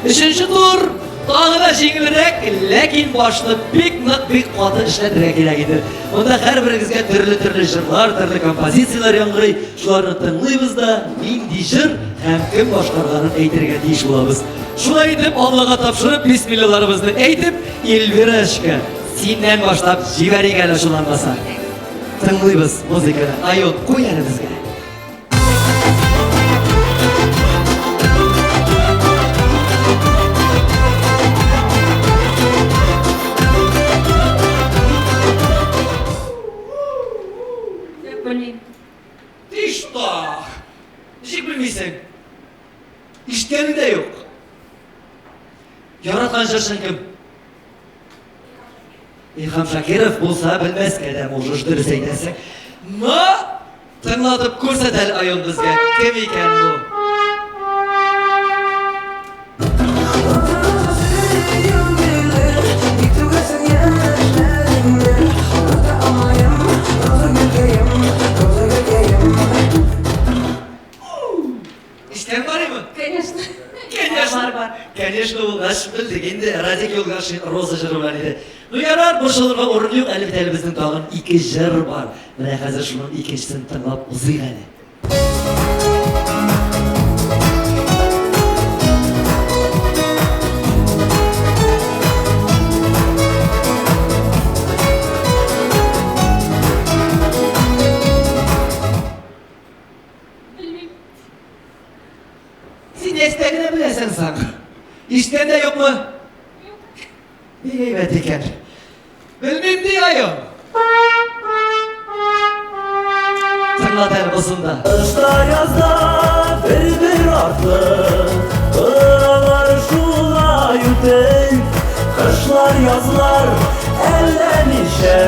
Өченче тур тагы да җиңелрәк, ләкин башны бик нык, бик каты эшләтергә кирәк иде. Монда һәрберегезгә төрле-төрле җырлар, төрле композицияләр яңгырый. Шуларны тыңлыйбыз да, нинди җыр һәм кем башкарганын әйтергә тиеш булабыз. Шулай итеп, Аллага тапшырып, бисмиллаларыбызны әйтеп, Эльвирашка, синнән башлап җибәрик әле шуланмаса. Тыңлыйбыз музыканы. Айон, куй әле безгә. Белмим. Ты что? Ничек белмисең? Ишеткәнең дә юк. Яраткан җырчың кем? Илһам Шакиров булса белмәскә дә можешь, дөрес әйтәсең. Но тыңлатып күрсәт әле Айон безгә, кем икән бу? Ишеткән бар име? Конечно. Конечно. Бар, бар. Конечно, булгач, белдек инде. Радик Юлгашин Роза җыры белән иде. Ну ярар, борчылырга урын юк, әле бит әле безнең тагын ике җыр бар. Менә хәзер шуның икенчесен тыңлап узыйк әле. Белмим. Син нәрсә генә беләсең соң? Ишеткән дә юкмы? Юк. Бик әйбәт икән. Белмим ди айым. Тыңлат әле бусында. Кышта язда бер-бер артлы Торалар шулай үтеп Кышлар язлар әллә ничә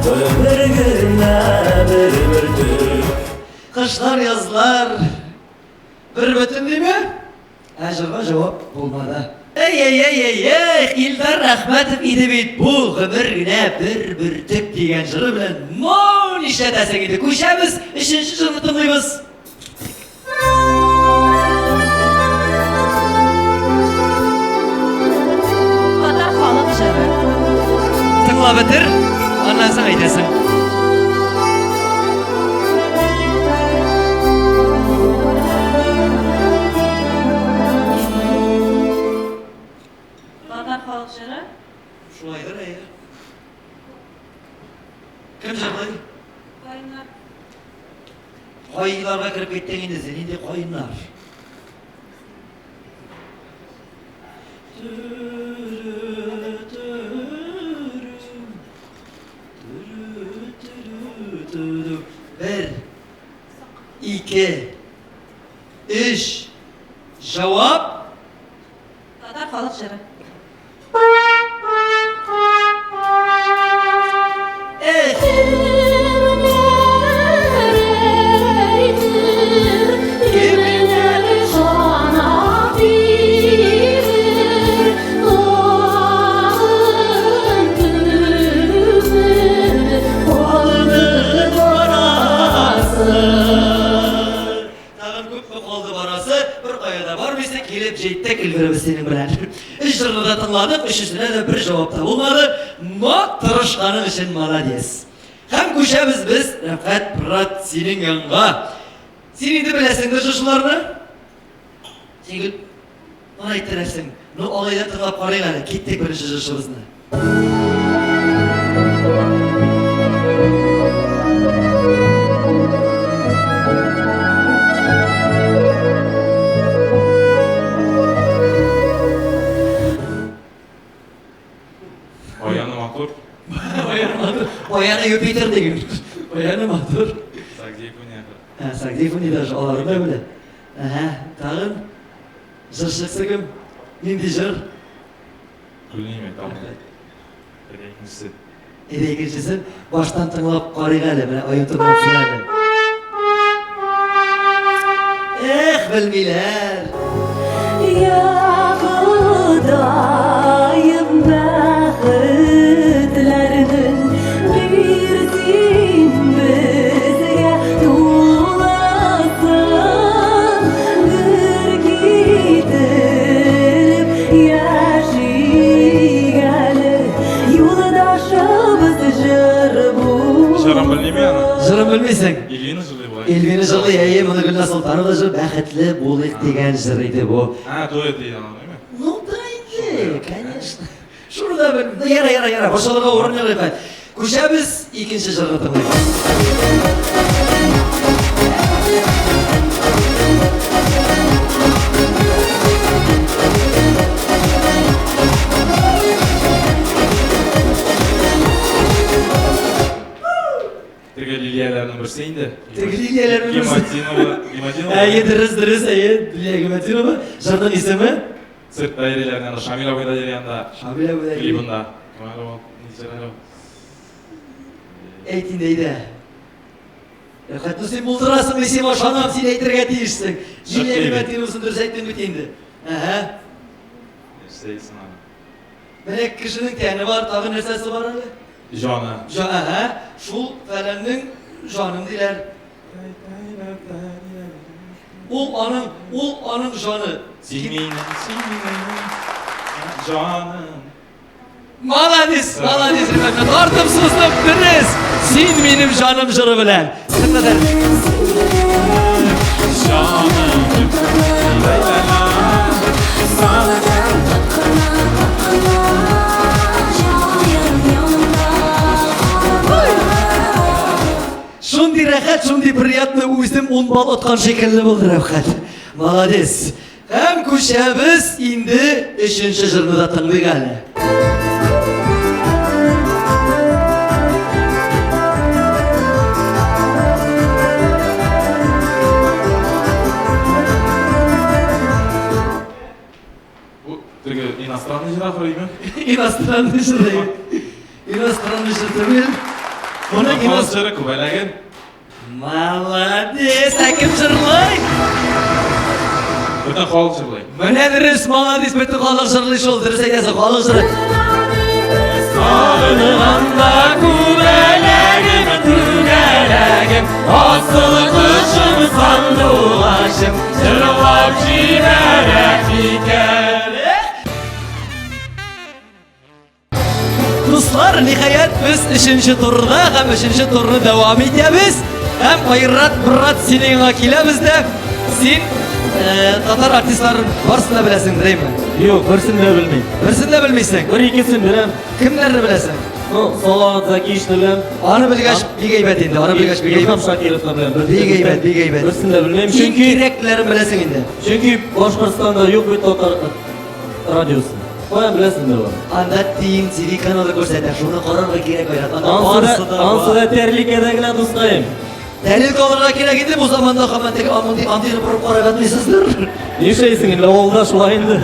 Гомер генә бер бөртек Кышлар язлар бер бөтен диме? Ә җырга җавап булмады. Әй-әй-әй-әй-әй, Илдар Әхмәтов иде бит бу, гомер генә бер бөртек дигән җыры белән моң нишләтәсең инде. Күчәбез, өченче җырны тыңлыйбыз. Татар халык җыры. Тыңлап бетер, аннан соң әйтәсең. Татар халык җыры. Шулайдыр, әйе. Кем җырлый? Каеннар. Каеннарга кереп киттең инде син, нинди каеннар? Бер, ике, өч, җавап. Татар халык җыры. Эх! Тагын күпме калды барасы, бер кая да бармыйсың, килеп җиттек Эльвирабыз синең белән. Өч җырны да тыңладык, өчесенә дә бер җавап та булмады, но тырышканың өчен молодец. Һәм күчәбез без, Рәфкать брат, синең янга. Син инде беләсеңдер шушыларны? Син гел моны әйттерәсең. Ну, алай да тыңлап карыйк әле. Киттек беренче җырчыбызны. Баяны матур. Баяны матур. Баяны Юпитер диген. Баяны матур. Сагдиев уйный. Ә, Сагдиев уйный даже, аларны да белә. Әһә, тагын җырчысы кем? Нинди җыр? Белмим, әйтә алмыйм. Әйдә икенчесе. Әйдә икенчесен баштан тыңлап карыйк әле, менә аю тыңлатсын әле. Эх, белмиләр. Я Ходаем, бәхетләрнең бир син безгә тулысын, гөр китереп. Белмисең? Эльвина җырлый бугай. Эльвина җырлый, әйе, моны Гөлназ Солтанова җыр, бәхетле булыйк дигән җыр иде бу. А, дуэт дигән аны, әйме? Ну да инде, конечно. Шуны да бел. Ну, яра, яра, яра, борчылырга урын юк икән. Күчәбез, икенче җырны тыңлыйбыз. Теге лилияләрнең берсе инде. Теге лилияләрнең берсе. Гематинова, Гематинова. Әйе, дөрес, дөрес, әйе, Лилия Гематинова. Җырның исеме? Цирк даирәләреннән анда Шамил абый да йөри анда. Шамил абый да йөри. Клибында. Кем әле ул? Ни җыр әле ул? Әйт инде, әйдә. Рәхәт, ну син булдырасың, мин сиңа ышанам, син әйтергә тиешсең. Лилия Гематиновасын дөрес әйттең бит инде. Әһә. Нәрсә әйтсен аны? Менә кешенең тәне бар, тагы нәрсәсе бар әле? Җаны. Җа, әһә, шул фәләннең җанын диләр. Ул аның, ул аның җаны. Син минем, син минем җаным. Молодец, молодец, ребята. Тартып суздым, дөрес. Син минем җаным җыры белән. Җаным. Шундый рәхәт, шундый приятно, үзем ун балл откан шикелле булды, Рәфкать. Молодец. Һәм күчәбез инде өченче җырны да тыңлыйк әле. Бу теге иностранный җыр ахыры, име? Иностранный җыр. Иностранный җыр түгел. Моны Халык җыры күбәләген. Молодец! Ә кем җырлый? Бөтен халык җырлый. Менә дөрес, молодец, бөтен халык җырлый шул, дөрес әйтәсең, халык җыры. Сагынганда күбәләгем, түгәрәгем, асыл кошым, сандугачым, җырлап җибәрә микән? Дуслар, ниһаять, без өченче турда һәм өченче турны дәвам итәбез. Һәм Айрат, брат, синең янга киләбез дә. Син э, татар артистларын барысын да беләсең, дәйме? Юк, берсен дә белмим. Берсен дә белмисең. Бер икесен беләм. Кемнәрне беләсең? Ну, Салават Закиевичны беләм. Аны белгәч, бик әйбәт инде, аны белгәч бик Илһам әйбәт. Шакировны беләм. Бик әйбәт, бик әйбәт. Берсен дә белмим, Иң чөнки кирәкләрен беләсең инде. чөнки Башкортстанда юк бит татар радиосы. Каян беләсеңдер ул? Анда Тиң ТВ каналы күрсәтә, шуны карарга кирәк, Айрат. Анда Ансы да, барысы да ансы бар. да тәрликәдә генә, дускаем. Дәлил алырга кирәк инде бу заманда һаман теге андый андыйны борып карап ятмыйсыздыр. Нишләйсең инде, авылда шулай инде.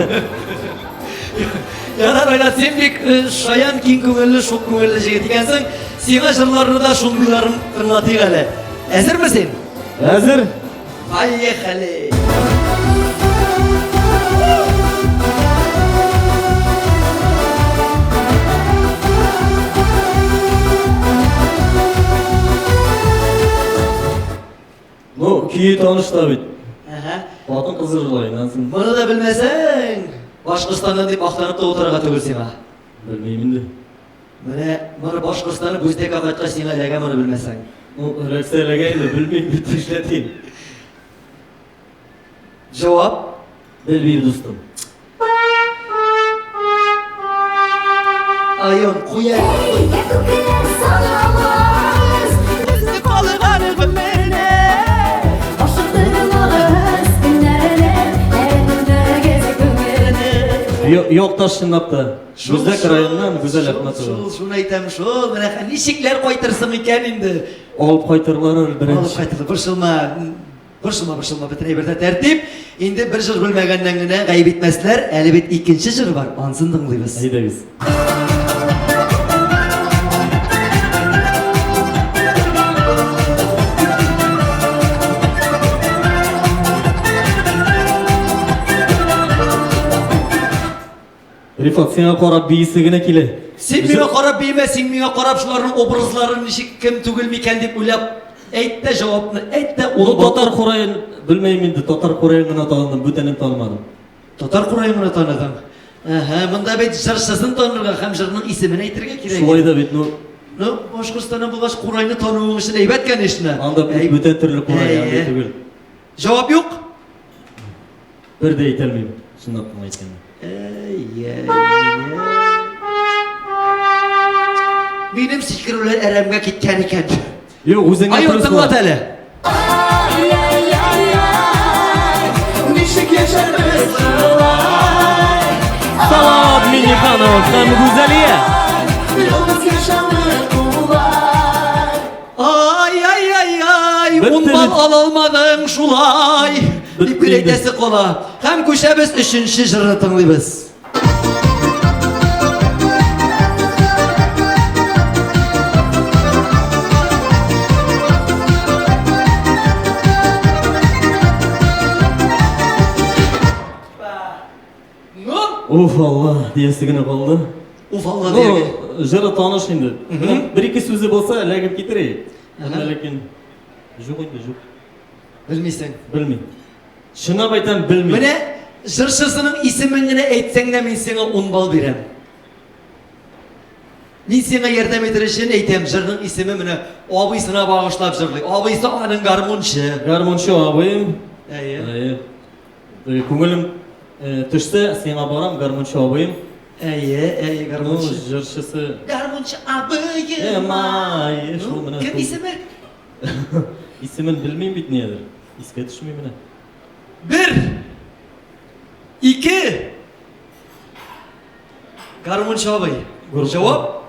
Ярар, Айрат, син бик э, шаян, киң күңелле, шук күңелле җегет икәнсең. Сиңа җырларны да шундыйларын тыңлатыйк әле. Әзерме син? Әзер. Поехали! Ну, көе таныш та бит. Әһә. Хатын кыз җырлый, аннан Моны да белмәсәң, Башкортстаннан дип мактанып та утырырга түгел сиңа. Белмим инде. Менә моны Башкортстанны Бүздәккә кайткач сиңа эләгә моны белмәсәң. Ну, эләксә эләгә инде, белмим бит нишләтим. Җавап? Белмим, дустым. Айон, куя. Күкләр салабыз Безне калган гомерне. Ашыктырмагыз көннәрне Әрнетмәгез күңелне Якташ чынлап та. Бүздәк районыннан Гүзәл Әхмәтова. Шул, шуны әйтәм, шул. Менә ничекләр кайтырсың икән инде? Алып кайтырлар әле Алып беренче. кайтыр, борчылма. Борчылма, борчылма, бөтен әйбердә тәртип. Инде бер җыр белмәгәннән генә гаеп итмәсләр. Әле бит икенче җыр бар, ансын тыңлыйбыз. Әйдәгез. Рифат, сиңа карап биисе генә килә. Син миңа карап биемә, син миңа карап шуларның образларын ничек кем түгел микән дип уйлап әйт тә җавапны, әйт тә Ул татар кураен белмәйм инде, татар кураен гына таныдым, бүтәнен танымадым. Татар кураен гына таныдың. Әһә, монда бит җырчысын танырга һәм җырның исемен әйтергә кирәк. Шулай да бит, ну. Ну, Башкортстаннан булгач, курайны тануың өчен әйбәт, конечно. Анда бүтән төрле курай, андый түгел. Җавап юк? Бер дә әйтә алмыйм, чынлап кына әйткәндә. Минем сикерүләр әрәмгә киткән икән. Юк, үзеңә Айон, тыңлат әле. Ничек яшәрбез шулай? Салават Минниханов һәм Гүзәлия. Ялгыз яшәве кулай. Ай-ай-ай-ай, Бетте ун балл бит. ала алмадың шулай. Бетте Дип кенә инде. әйтәсе кала. Һәм күчәбез өченче җырны тыңлыйбыз. Ну, Уф, Алла, диясе генә калды. Уф, Алла дияргә. Ну, җыры таныш инде. Бер-ике сүзе булса, эләгеп китер иде. Әмма ләкин юк инде, юк. Белмисең. Белмим. Чынлап әйтәм, белмим. Менә җырчысының исемен генә әйтсәң дә мин сиңа 10 балл бирәм. Мин сиңа ярдәм итер өчен әйтәм, җырның исеме менә абыйсына багышлап җырлый. Абыйсы аның гармунчы. Гармунчы абыем. Әйе. Әйе. Э, Күңелем э, төшсә, сиңа барам, гармунчы абыем. Әйе, әйе, Ну, гармунчы. җырчысы. Гармунчы абыем. Эмай, шул Ну, менә. Кем шул. исеме? Исемен белмим бит ниядер. Искә төшми менә. Бер, ике. Гармунчы абый. Группа. Җавап?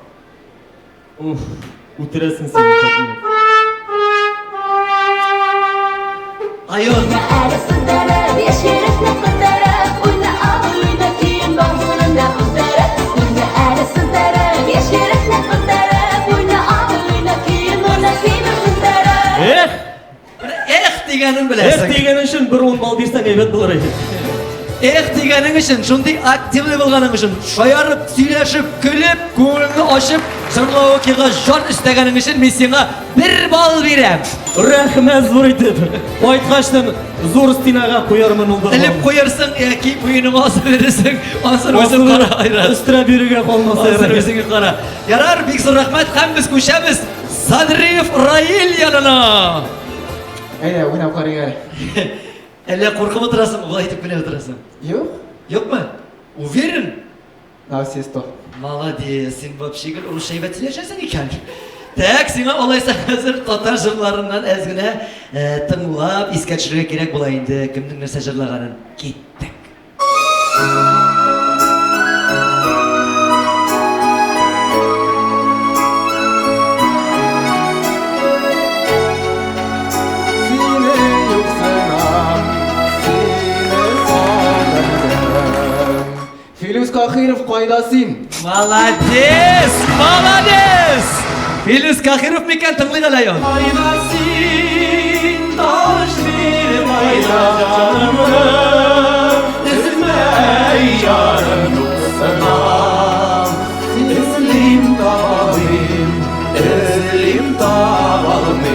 Уф, үтерәсең син. Фатмир. Айон. Әле сыздырып, яшь йөрәкне кыздырып, Уйна абый, уйна көен гармуныңда уздырып. Уйна әле сыздырып, яшь йөрәкне кыздырып, Уйна абый, уйна көен, уйна көен уздырып. Эх, Эх дигәнен эх беләсең. дигән өчен бер ун балл бирсәң әйбәт булыр иде. Эх дигәнең өчен, шундый активный булганың өчен, шаярып, сөйләшеп, көлеп, күңелеңне ачып, җырлавыкига җан өстәгәнең өчен мин сиңа бер балл бирәм. Рәхмәт зур итеп. Кайткачтан зур стенага куярмын ул бер Элеп баллны. куярсың яки муеныңа асып бирерсең, ансын үзең кара, Айрат. Өстерәп йөрергә калмаса Ансын ярар. үзең кара. Ярар, бик зур рәхмәт һәм без күчәбез Садриев Раил янына. Әйдә, уйнап карыйк әле. Әллә куркып утырасың, болай итеп кенә утырасың. Юк. Юкмы? Уверен? На все сто. Молодец, син вообще гел русча әйбәт сөйләшәсең икән. Так, сиңа алайса хәзер татар җырларыннан әз генә э, тыңлап искә төшерергә кирәк була инде, кемнең нәрсә җырлаганын. Киттек. Сине юксынам, сине сагындым. Филүс Кахиров, кайда син? Молодец! Молодец! Филүс Кахиров микән тыңлыйк әле аял. Кайда син, таш бир, кайда җанымны, өзмә ярым юксынам. Эзлим табалмыйм, эзлим табалмыйм.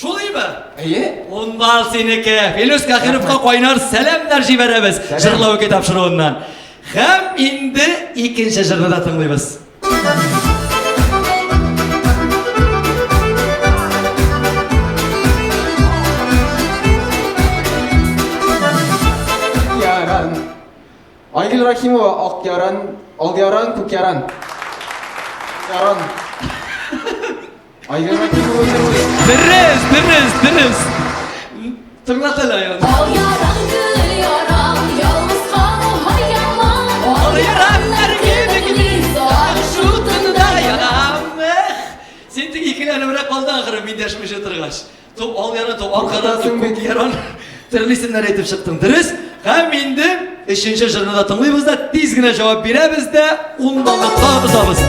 Шулаймы? Әйе? Ун балл синеке. Филүс Кахировка кайнар сәламнәр җибәрәбез. Җырлау тапшыруыннан. Һәм инде икенче җырны да тыңлыйбыз. Яран. Айгөл Рахимова, ак яран, ал яран, күк яран. Яран. Айгөл Рахимова җырлый. Дөрес, дөрес, дөрес. Тыңлат әле аял. Ал яран, гөл яран, ялгыз калу һай яман. Ал яраннар кебек мин сагыш утында янам. Эх, Син тик икеләнебрәк калдың ахыры мин дәшмичә торгач. То ал яран, то аркадан, то Куркытасың күк бит. яран. Төрле исемнәр әйтеп чыктың. Дөрес. Һәм инде өченче җырны да тыңлыйбыз да, тиз генә җавап бирәбез дә, ун баллыкка отабыз.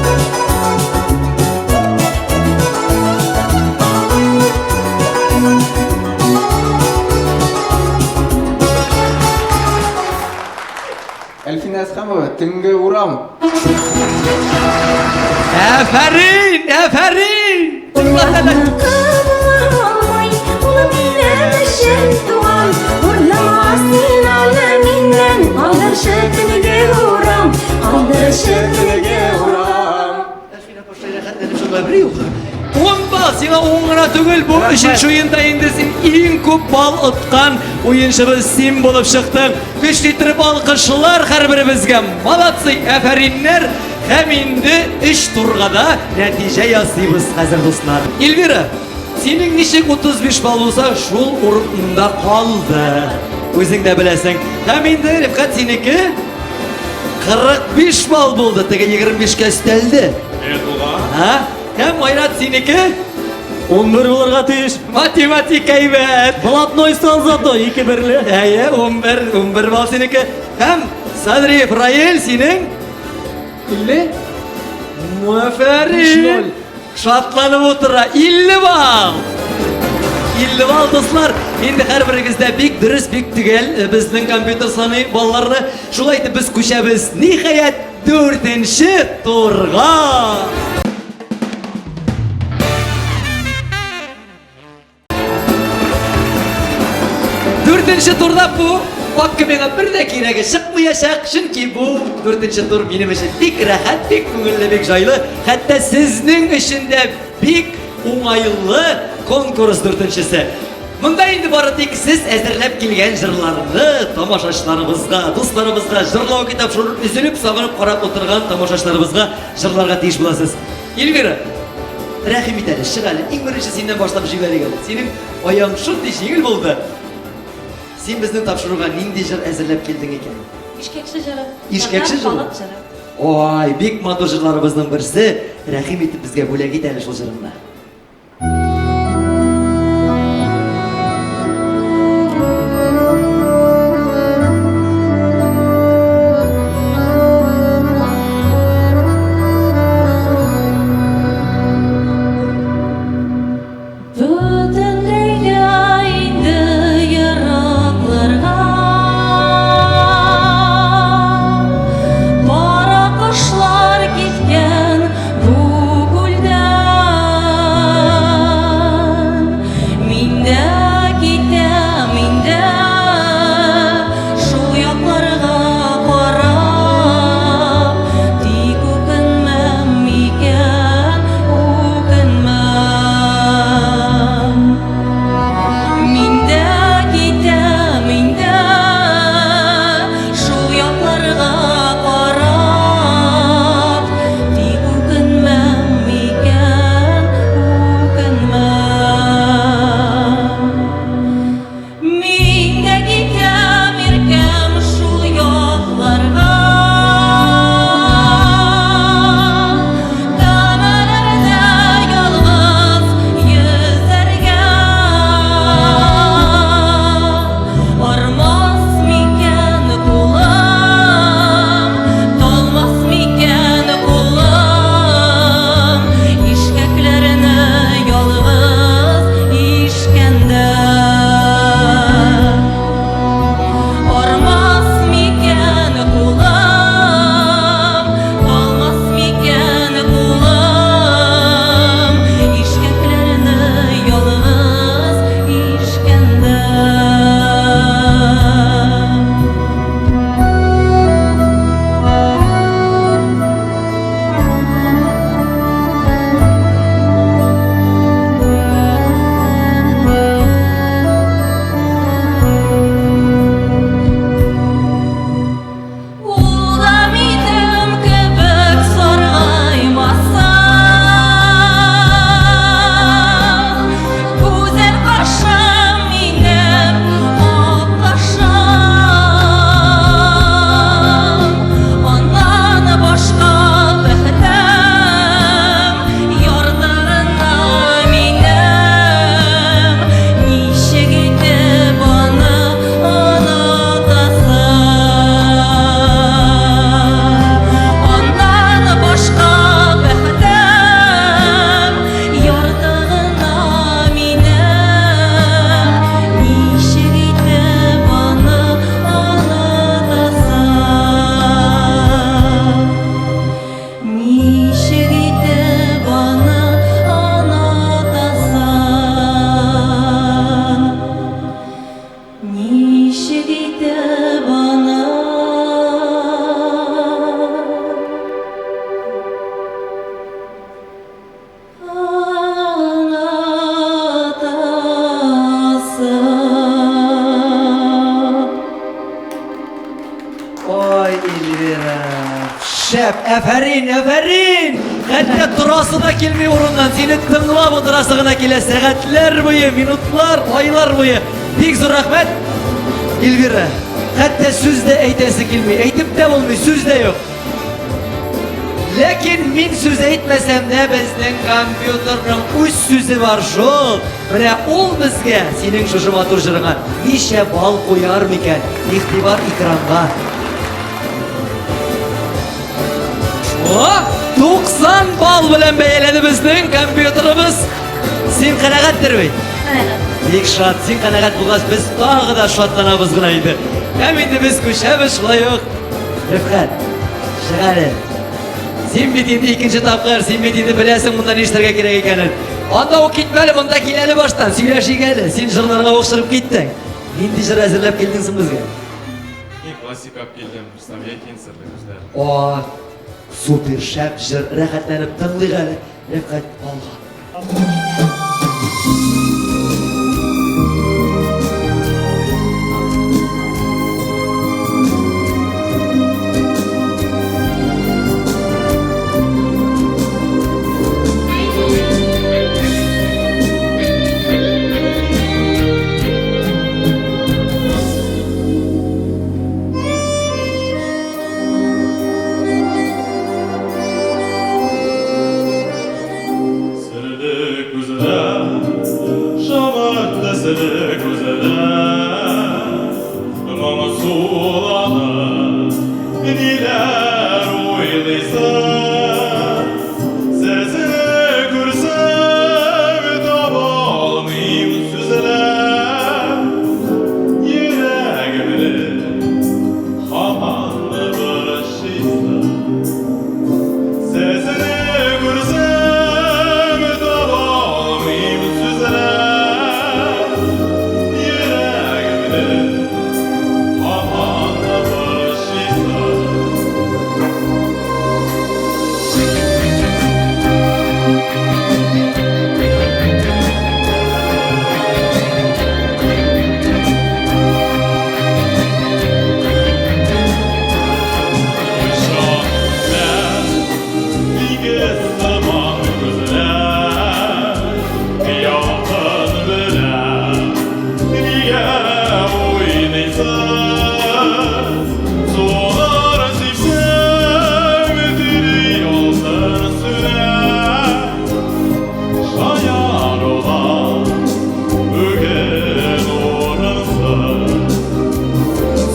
Әлфинә Әсхәмова, Төнге урам. Афәрин, афәрин! Тыңлат әле. Алмый, ул минем өчен туган. Урлама син аны миннән, калдыршы төнге урам, калдыршы төнге урам. Әлфинә апа, Берьюлы. 10 балл, сиңа 10 гына түгел, бу өченче уенда инде син иң күп балл откан уенчыбыз син булып чыктың. Көчле иттереп алкышлар һәрберебезгә. Молодцы, афәриннәр. Һәм инде өч турга да нәтиҗә ясыйбыз хәзер, дуслар. Эльвира, синең ничек 35 балл булса, шул урында калды. Үзең дә беләсең. Һәм инде Рифкать синеке 45 балл булды, теге 25-кә өстәлде. Әйбәт булган. Һа? Һәм Айрат синеке 11 булырга тиеш. Математика әйбәт. Блатной сан зато, ике берле. Әйе, 11, 11 балл синеке. Һәм Садриев Раил синең 50. Мөфәрин. Шатланып утыра. 50 балл. 50 балл, дуслар. Инде һәрберегез дә бик дөрес, бик төгәл э, безнең компьютер саный балларны. Шулай итеп без күчәбез. Ниһаять, дүртенче турга. Дүртенче турда бу папка миңа бер дә кирәге чыкмаячак, чөнки бу дүртенче тур минем өчен бик рәхәт, бик күңелле, бик җайлы, хәтта сезнең өчен дә бик уңайлы конкурс дүртенчесе. Монда инде бары тик сез әзерләп килгән җырларны тамашачыларыбызга, дусларыбызга, җырлау китап шуны өзелеп сагынып карап утырган тамашачыларыбызга җырларга тиеш буласыз. Эльвира, рәхим ит әле, чык әле. Иң беренче синнән башлап җибәрик әле. Синең аяң шундый җиңел булды. Син безнең тапшыруга нинди җыр әзерләп килдең икән? Ишкәкче җыры. Ишкәкче җыры? Халык җыры. Ой, бик матур җырларыбызның берсе. Рәхим итеп безгә бүләк ит әле шул җырыңны. Бөтенләйгә инде еракларга Кара кошлар киткән бу күлдән. шәп! Әфәрин, әфәрин! Хәтта торасы да килми урыннан, сине тыңлап утырасы гына килә сәгатьләр буе, минутлар, айлар буе. Бик зур рәхмәт, Эльвира. Хәтта сүз дә әйтәсе килми, әйтеп тә булмый, сүз дә юк. Ләкин мин сүз әйтмәсәм дә, безнең компьютерның үз сүзе бар шул. Менә ул безгә синең шушы матур җырыңа ничә балл куяр микән? Игътибар экранга. О, 90 балл белән бәяләде безнең компьютерыбыз. Син канәгатьтер бит? Канәгать. Бик шат, син канәгать булгач, без тагы да шатланабыз гына инде. Һәм инде без күчәбез шулай ук. Рифкать, чык әле. Син бит инде икенче тапкыр, син бит инде беләсең монда нишләргә кирәк икәнен. Анда ук китмә әле, монда кил әле баштан, сөйләшик әле. Син җырларга ук чыгып киттең. Нинди җыр әзерләп килдең соң безгә? Мин классика алып килдем, Рөстәм Якин, Серле күзләр. О, супер шәп җыр, рәхәтләнеп тыңлыйк әле. Рифкать, алга. Серле күзләр, шамар төсле күзләр, Моңсуланып, ниләр уйлыйсың? Сезне күрсәм, таба алмыйм сүзләр, Йөрәгемне һаман борчыйсың. Сезне күрсәм, таба алмыйм сүзләр, Йөрәгемне һаман борчыйсың. Уйчан диңгез сыман күзләр, Ялкын белән нигә уйныйсыз? Сулар сипсәм, тере ялкын сүнә. Шаярулар бүген урынсыз.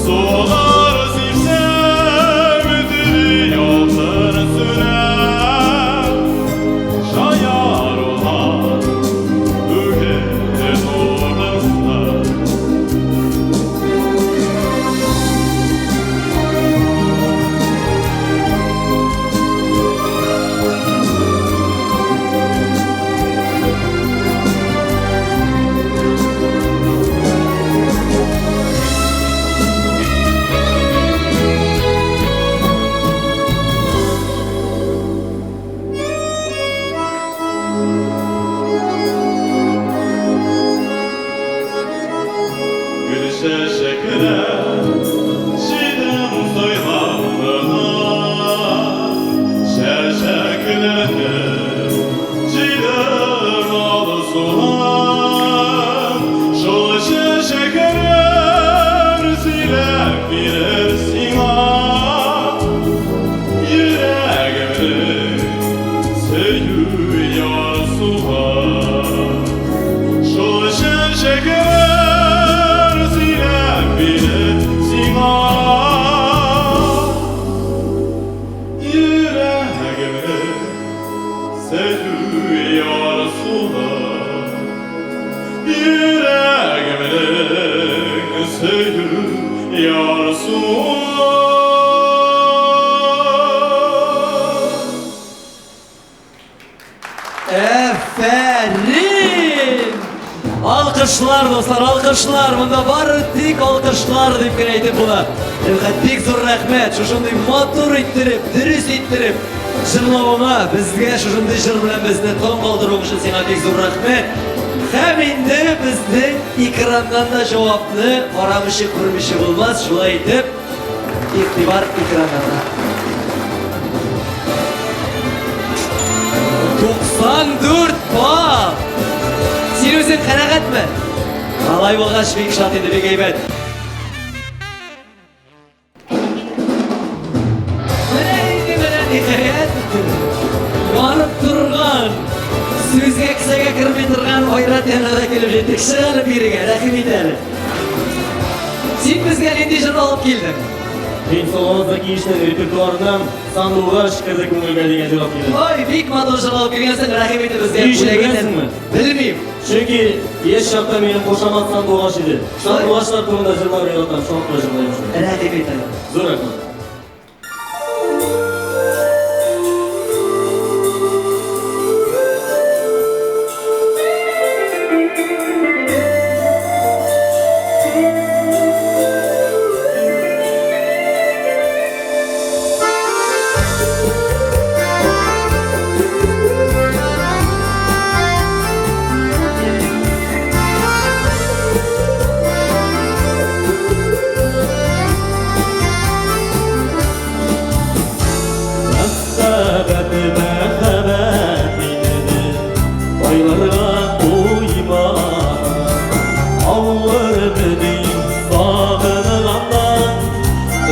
Сулар сипсәм, тере ялкын сүнә. Шаярулар бүген урынсыз. Гөл чәчәкләр чидәм сайлап кына, Чәчәкләрне җыйдым алсулар. Шул чәчәкләр сөйләп бирер сиңа Йөрәгемнең сөю ярсуын. Шул чәчәкләр сөйләп бирер сиңа Йөрәгемнең сөю ярсуын. Йөрәгемнең сөю ярсуын. Әфәрин! Алкышлар, дуслар, алкышлар! Монда бары тик алкышлар дип кенә әйтеп була. Рифкать, бик зур рәхмәт. Шушындый матур иттереп, дөрес иттереп җырлавыңа, безгә шушындый җыр белән безне таң калдыруың өчен сиңа бик зур рәхмәт. Һәм инде безнең экраннан да җавапны карамыйча күрмичә булмас. Шулай итеп, игътибар экраннарына. 94 балл! Син үзең канәгатьме? Алай булгач, бик шат инде, бик әйбәт. Менә инде, менә ниһаять. Янып торган, сүзгә кесәгә керми торган Айрат янына да килеп җиттек. Чык әле бирегә, рәхим ит әле. Син безгә нинди җыр алып килдең? Мин Салават Закиевичның репертуарыннан Сандугач керде күңелгә дигән җыр алып килдем. Ой, бик матур җыр алып килгәнсең, рәхим итеп безгә Ни өчен бүләк ит. беләсеңме? Белмим. Чөнки яшь чакта минем кушамат Сандугач иде. Сандугачлар турында җырлар яратам, шуңа күрә җырлыйм шуны. Рәхим ит әле. Зур рәхмәт. Мәхәббәт, мәхәббәт мине Айларга куйма. Авыр мени сагынганда,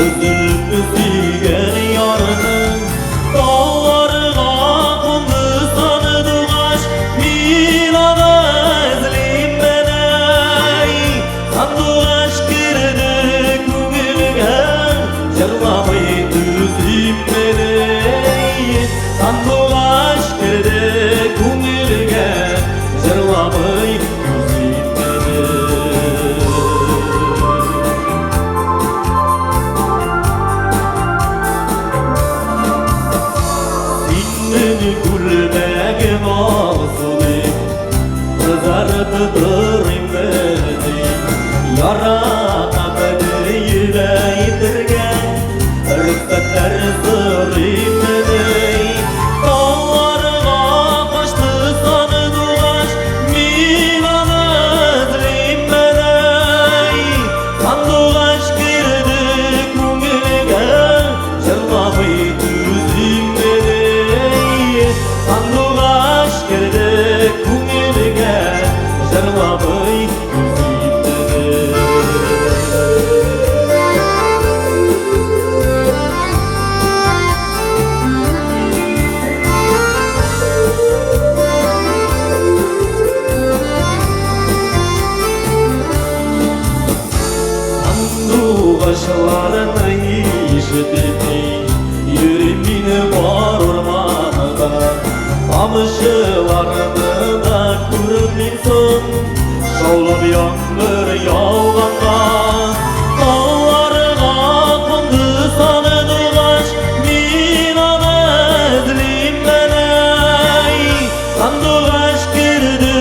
Өзелеп сөйгән ярны. Тауларга кунды сандугач, Мин аны эзлим менә. Сандугач керде күңелгә, Җырламый түзим менә. Сандугач керде күңелгә, Җырламый түзим менә. Синең күлмәгең алсу дип, Кызарып торыйм дип, Яратам диеп әйтергә, Рөхсәтләр сорыйм дип. Тауларга качты сандугач, Мин аны эзлим менә. Сандугач керде күңелгә, Җырламый түзим менә. Сандугач керде күңелгә, Җырламый түзим менә. Сандугачларны ишетеп йөрим мин бар урманда. Тамчыларны да күрмим соң, Шаулап яңгыр яуганга. Тауларга кунды сандугач, Мин аны эзлим менә. Сандугач керде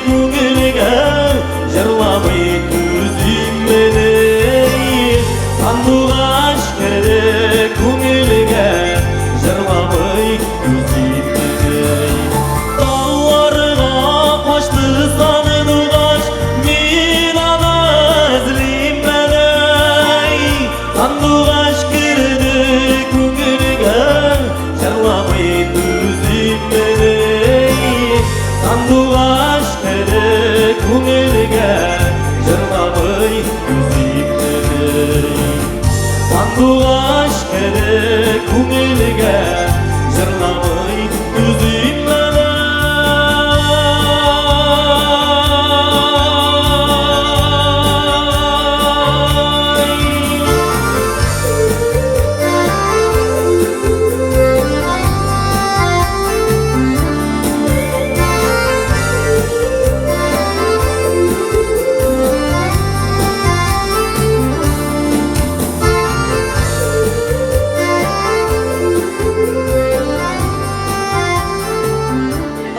күңелгә, Җырламый түзим менә. Сандугач керде күңелгә, Җырламый түзим менә. Тауларга качты сандугач, Мин аны эзлим менә. Сандугач керде күңелгә, Җырламый түзим менә. Сандугач керде күңелгә, Җырламый түзим менә. Сандугач керде күңелгә, Җырламый түзим менә.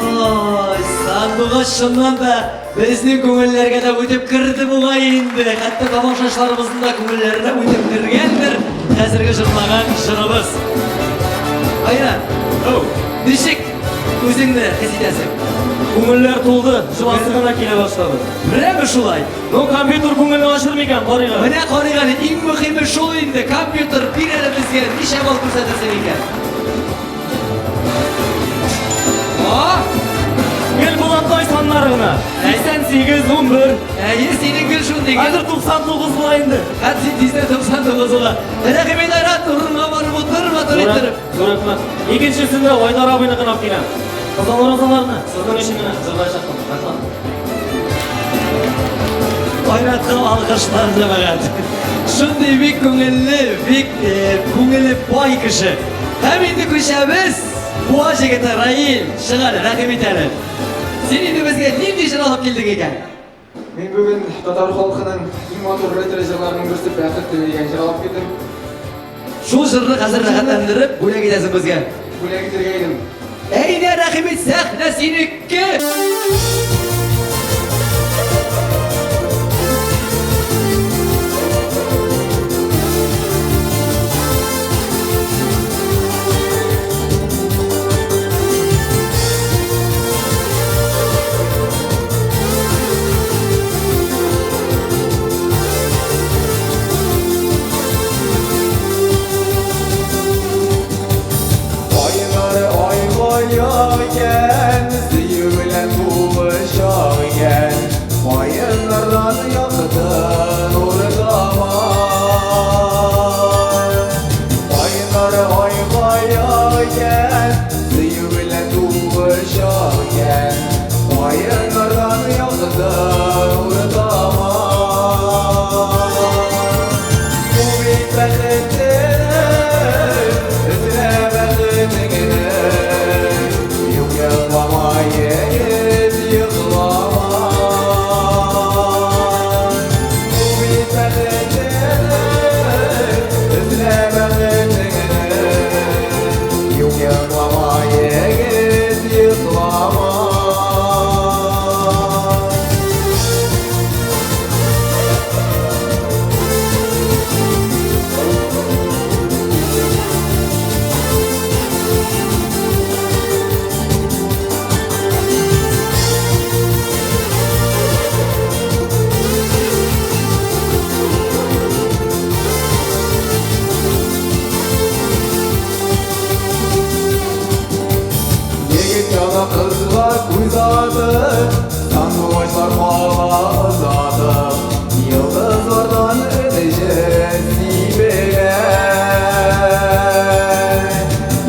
Ой, сандугач чыннан да безнең күңелләргә дә үтеп керде бугай инде. Хәтта тамашачыларыбызның да күңелләренә үтеп кергәндер хәзерге җырлаган җырыбыз. Айрат, ничек үзеңне хис итәсең? Күңелләр тулды, җыласы гына килә башлады. Менәме шулай? Ну, компьютер күңелне ачыр микән, карыйк әле. Менә карыйк әле, иң мөһиме шул инде. Компьютер бир әле безгә, ничә балл күрсәтерсең икән? А? Гел булатай саннары гына. 88, 11. Әйе, синең гел шундый. Хәзер 99 була инде. Хәзер син тиздән 99 була. Рәхим ит, Айрат, урынга барып утыр, матур иттереп. Зур рәхмәт. Икенчесендә Айдар абыйныкын алып киләм. Кызыл розаларны сезнең өчен генә җырлаячакмын. Рәхмәт. Айратка алкышлар, җәмәгать. Шундый бик күңелле, бик күңеле бай кеше. Һәм инде күчәбез. Буа җегете Раил, чык әле, рәхим ит әле. Син инде безгә нинди җыр алып килдең икән? Мин бүген татар халкының иң матур ретро җырларының берсе Бәхет теле дигән җыр алып килдем. Шул җырны хәзер рәхәтләндереп бүләк итәсең безгә. Бүләк итәргә идем. Әйдә, рәхим ит, сәхнә синеке! Айлар айга икән, сөю белән тулы чак икән. Каеннардан якты нур тама. Айлар айга икән, сөю белән тулы чак икән. Каеннардан якты нур тама. Бу бит бәхетнең, өзелә бәхетеңне. Юк йоклама, егет, йоклама. Бу бит бәхетнең, өзелә бәхетеңне. Юк йоклама, егет, йоклама. Егет яна кызга күз атып, сандугачлар кала озатып, йолдызлардан энҗе сибелә.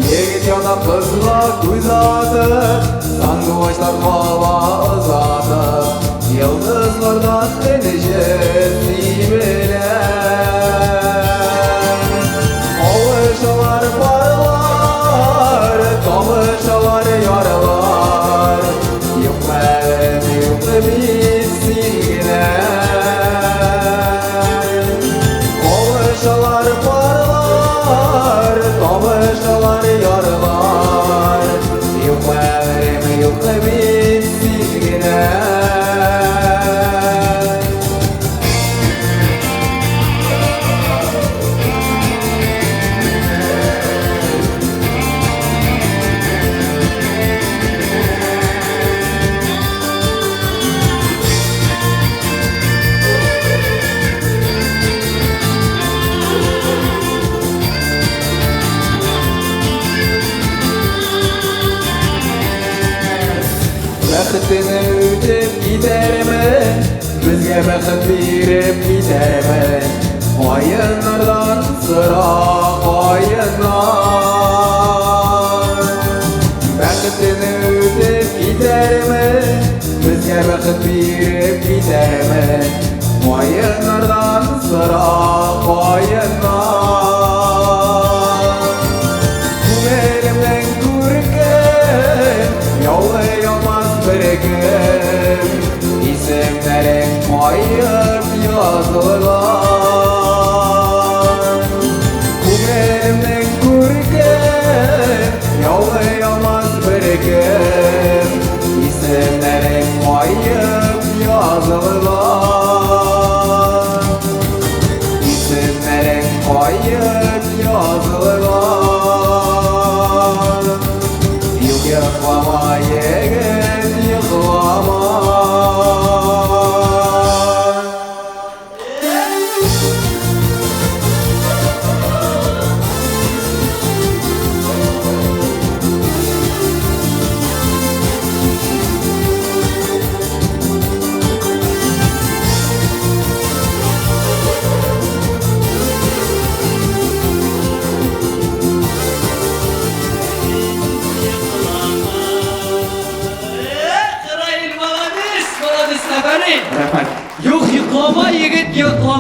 Егет яна кызга күз атып, сандугачлар кала озатып, йолдызлардан энҗе сибелә. Кавышалар парлар, табышалар ярлар. Юк әле, юк бит син генә. Кавышалар парлар, табышалар ярлар. Юк әле, юк бит син генә. Бәхетне үтеп китәрмен, безгә бәхет биреп китәрмен. Каеннардан сора, каеннар. Бәхетне үтеп китәрмен, безгә бәхет биреп китәрмен. Каеннардан сора, каеннар. Күңелемнең күркен, яулый алмас беркем. Исемнәрең каеп язылган. Күңелемнең күркен, яулый алмас беркем. Исемнәрең каеп язылган. Исемнәрең каеп язылган. Юк йоклама, егет, йоклама.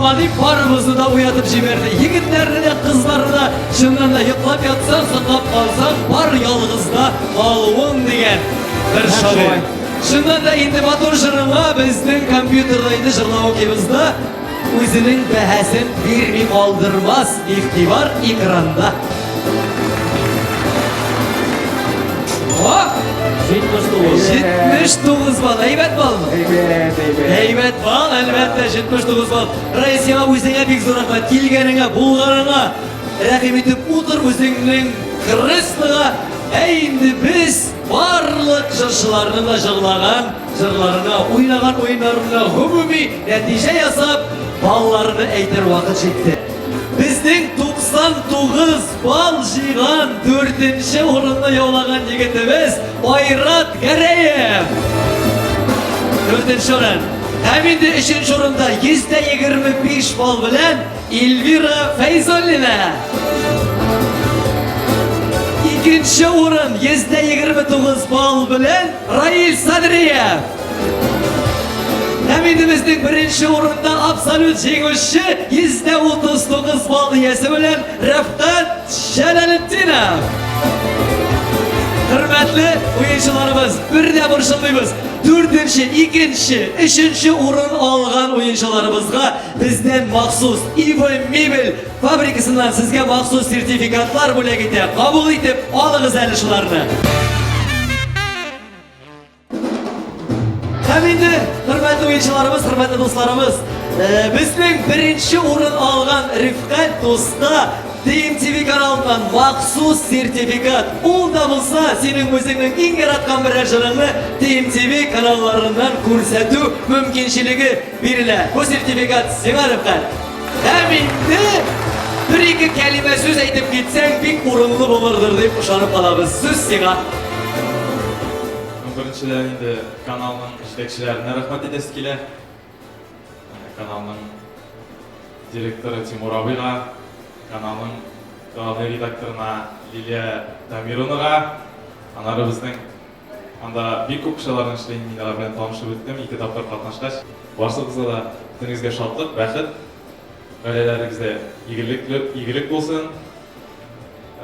Йоклама дип барыбызны да уятып җибәрде. Егетләрне дә, кызларны да. Чыннан да йоклап ятсаң, соклап калсаң, бар ялгызда калуың дигән бер шагыйрь. Чыннан да инде матур җырыңа безнең компьютерда инде җырлау да үзенең бәһасен бирми калдырмас. Игътибар экранда. О! 79. 79 балл. Әйбәт баллмы? Әйбәт, әйбәт. Әйбәт балл, әлбәттә, 79 балл. Раил, сиңа үзеңә бик зур рәхмәт. Килгәнеңә, булганыңа рәхим итеп утыр үзеңнең креслога. Ә инде без барлык җырчыларның да җырлаган җырларына, уйнаган уеннарына гомуми нәтиҗә ясап, балларны әйтер вакыт җитте. Безнең 99 балл җыйган дүртенче урынны яулаган егетебез Айрат Гәрәев. Дүртенче урын. Һәм инде өченче урында 125 балл белән Эльвира Фәйзуллина. Икенче урын 129 балл белән Раил Садриев. Һәм инде безнең беренче урында абсолют җиңүче 139 балл иясе белән Рәфкать Җәләлетдинов. Хөрмәтле уенчыларыбыз, бер дә борчылмыйбыз. Дүртенче, икенче, өченче урын алган уенчыларыбызга бездән махсус Ива Мебель фабрикасыннан сезгә махсус сертификатлар бүләк итә. Кабул итеп алыгыз әле шуларны. Һәм инде, хөрмәтле уенчыларыбыз, хөрмәтле дусларыбыз, э, безнең беренче урын алган Рифкать дуска TMTV каналыннан махсус сертификат. Ул да булса, синең үзеңнең иң яраткан берәр җырыңны TMTV каналларыннан күрсәтү мөмкинчелеге бирелә. Бу сертификат сиңа, Рифкать. Һәм инде бер-ике кәлимә сүз әйтеп китсәң, бик урынлы булырдыр дип ышанып калабыз. Сүз сиңа. Ну, беренчедән инде каналның җитәкчеләренә рәхмәт әйтәсе килә. Каналның директоры Тимур абыйга, каналның главный редакторына Лилия Дамировнага, аннары безнең анда бик күп кешеләрнең эшли, мин алар белән танышып үттем, ике тапкыр катнашкач. Барсыгызга да, бөтенегезгә шатлык, бәхет, гаиләләрегездә игелек, игелек булсын.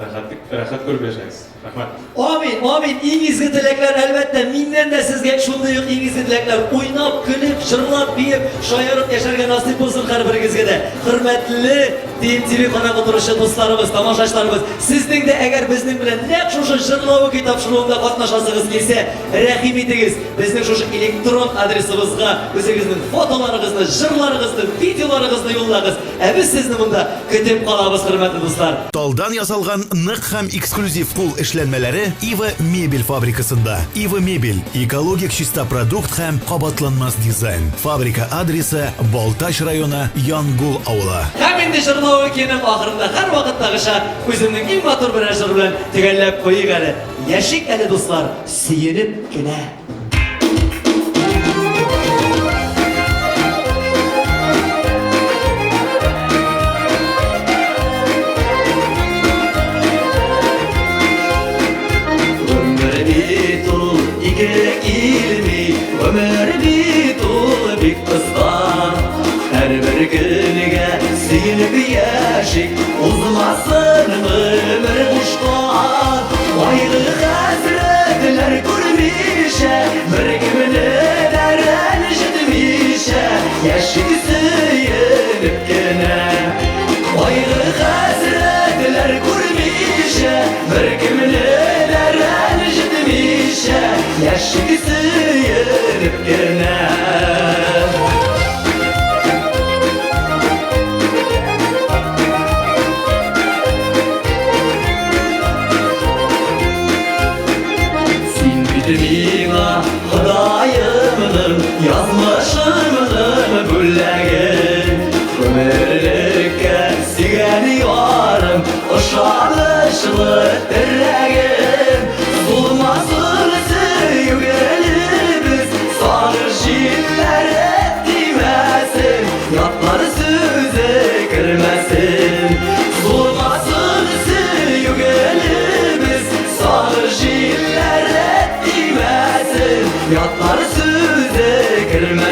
Рәхәтлек, рәхәт күреп яшәгез. Рәхмәт. Амин, амин. Иң изге теләкләр, әлбәттә, миннән дә сезгә шундый ук иң изге теләкләр. Уйнап, көлеп, җырлап, биеп, шаярып яшәргә насыйп булсын һәрберегезгә дә. Хөрмәтле TMTV карап утыручы дусларыбыз, тамашачыларыбыз, сезнең дә әгәр безнең белән нәкъ шушы җырлавы көй тапшыруында катнашасыгыз килсә, рәхим итегез, безнең шушы электрон адресыбызга үзегезнең фотоларыгызны, җырларыгызны, видеоларыгызны юллагыз. Ә без сезне монда көтеп калабыз, хөрмәтле дуслар. Талдан ясалган нык һәм эксклюзив кул эшләнмәләре Ива Мебель фабрикасында. Ива Мебель, экологик чиста продукт һәм кабатланмас дизайн. Фабрика адресы, Балтач районы, Янгул авылы. Һәм инде җырлау көенең ахырында һәрвакыттагыча үземнең иң матур берәр җыр белән төгәлләп куйыйк әле. Яшик әле, дуслар, сөенеп кенә. Гомер бит ул ике килми, гомер бит ул бик кыска. Һәрбер көнгә сөенеп яшик, узмасын гомер бушка. Кайгы хәсрәтләр күрмичә, беркемне дә рәнҗетмичә, яшик сөенеп кенә. Кайгы хәсрәтләр күрмичә, беркемне дә рәнҗетмичә, яшик сөенеп кенә. Син бит миңа Ходаемның, язмышымның бүләге. Гомерлеккә сөйгән ярым, ышанычлы терәгем. Сулмасын сөю гөлебез, сагыш җилләре тимәсен, ятлар сүзе кермәсен. Сулмасын сөю гөлебез, сагыш җилләре тимәсен, ятлар сүзе кермәсен.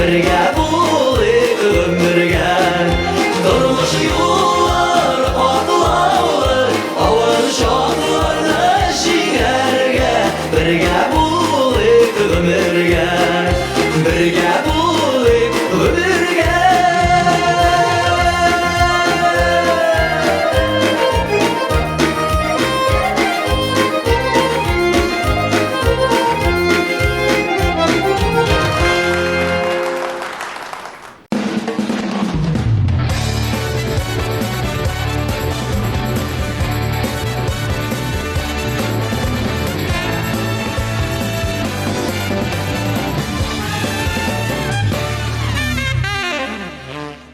Бергә булыйк гомергә. Тормыш юллар катлаулы, авыр чакларны җиңәргә. Бергә булыйк гомергә. Бергә булыйк гомергә.